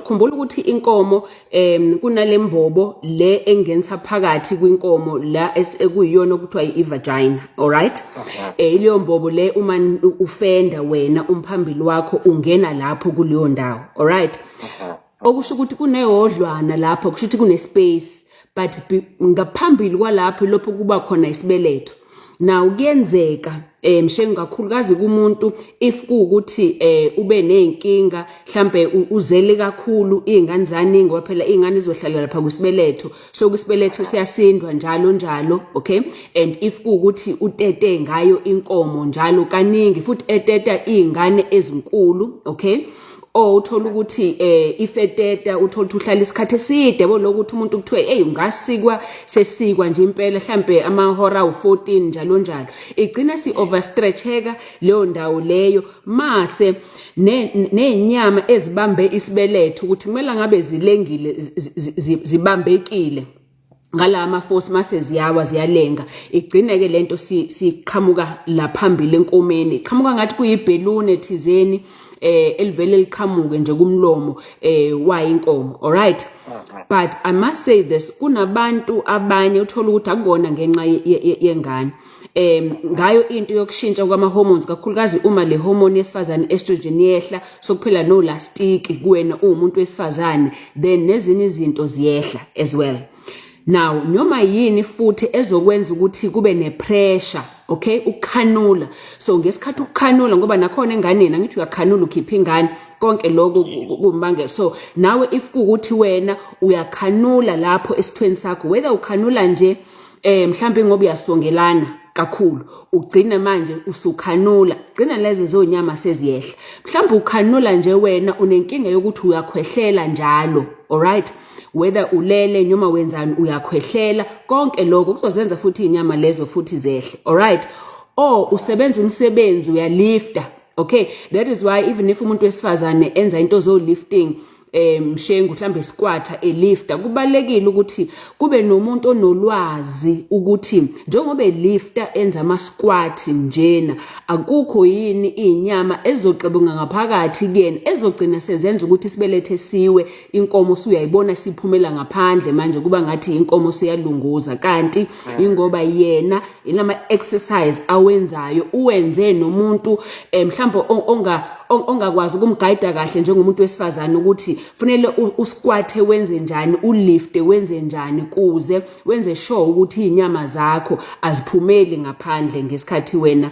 Khumbula ukuthi inkomo kunalembobo le engenisa phakathi kwinkomo la ekuyiyona okuthiwa i-vagina, alright? Leyo mbobo le, uma ufenda wena, umphambili wakho ungena lapho kuleyo ndawo, alright? Okusho ukuthi kunehodlwana lapho, kusho ukuthi kune-space, but ngaphambili kwalapho lapho kuba khona isibeletho. Now kuyenzeka, Mshengu, kakhulukazi kumuntu if kuwukuthi ube nezinkinga, mhlambe uzele kakhulu, izingane zaningi, ngoba phela izingane izohlala lapha kwisibeletho, so kwisibeletho siyasindwa njalo njalo, okay? And if kuwukuthi utete ngayo inkomo njalo kaningi, futhi eteta izingane ezinkulu, okay, or uthola ukuthi ifeteta, uthola ukuthi uhlala isikhathi eside, yabo, lokuthi umuntu kuthiwe, hey, ungasikwa, sesikwa nje impela mhlambe amahora awu14 njalo njalo, igcina si overstretcheka leyo ndawo leyo, mase nezinyama ezibambe isibeletho ukuthi kumele ngabe zilengile, zibambekile ngala ama-force, mase ziyawa, ziyalenga, igcine ke lento siqhamuka la phambili enkomeni, iqhamuka ngathi kuyibhelune thizeni elivele liqhamuke nje kumlomo wayinkomo, alright? But I must say this, kunabantu abanye uthola ukuthi akukona ngenxa yengane, ngayo into yokushintsha kwama hormones, kakhulukazi uma le hormone yesifazane, estrogen, yehla, so kuphela no lastiki kuwena uwumuntu wesifazane, then nezinye izinto ziyehla as well. Now noma yini futhi ezokwenza ukuthi kube nepressure, okay, ukukhanula, so ngesikhathi ukukhanula, ngoba nakhona enganeni angithi uyakhanula, ukhipha ingane, konke lokho kumbangela. So nawe if kuwukuthi wena uyakhanula lapho esithweni sakho, whether ukhanula nje mhlawumbe ngoba uyasongelana kakhulu, ugcina manje usukhanula, gcina lezo zonyama seziyehla, mhlawumbe ukhanula nje wena unenkinga yokuthi uyakhwehlela njalo, alright, whether ulele noma wenzani, uyakhwehlela, konke lokho kuzozenza futhi inyama lezo futhi zehle, alright? Or usebenza umsebenzi, uyalifta, okay? That is why even if umuntu wesifazane enza into zo lifting, Mshengu, mhlambe squatter, elifta, kubalekile ukuthi kube nomuntu onolwazi ukuthi njengoba elifta, enza ama squat njena, akukho yini inyama ezoxebunga ngaphakathi kuyena ezogcina sezenza ukuthi isibelethe siwe, inkomo suyayibona siphumela ngaphandle, manje kuba ngathi inkomo siyalunguza, kanti ingoba yena ilama exercise awenzayo uwenze nomuntu mhlawumbe ongakwazi ukumguide kahle njengomuntu wesifazane ukuthi fanele usquathe wenze njani, ulifte wenze njani, kuze wenze sure ukuthi izinyama zakho aziphumeli ngaphandle ngesikhathi wena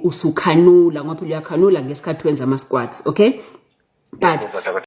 usukhanula, ngoba phela uyakhanula ngesikhathi wenza ama squats, okay? But Ngiyakuzwa, dokotela.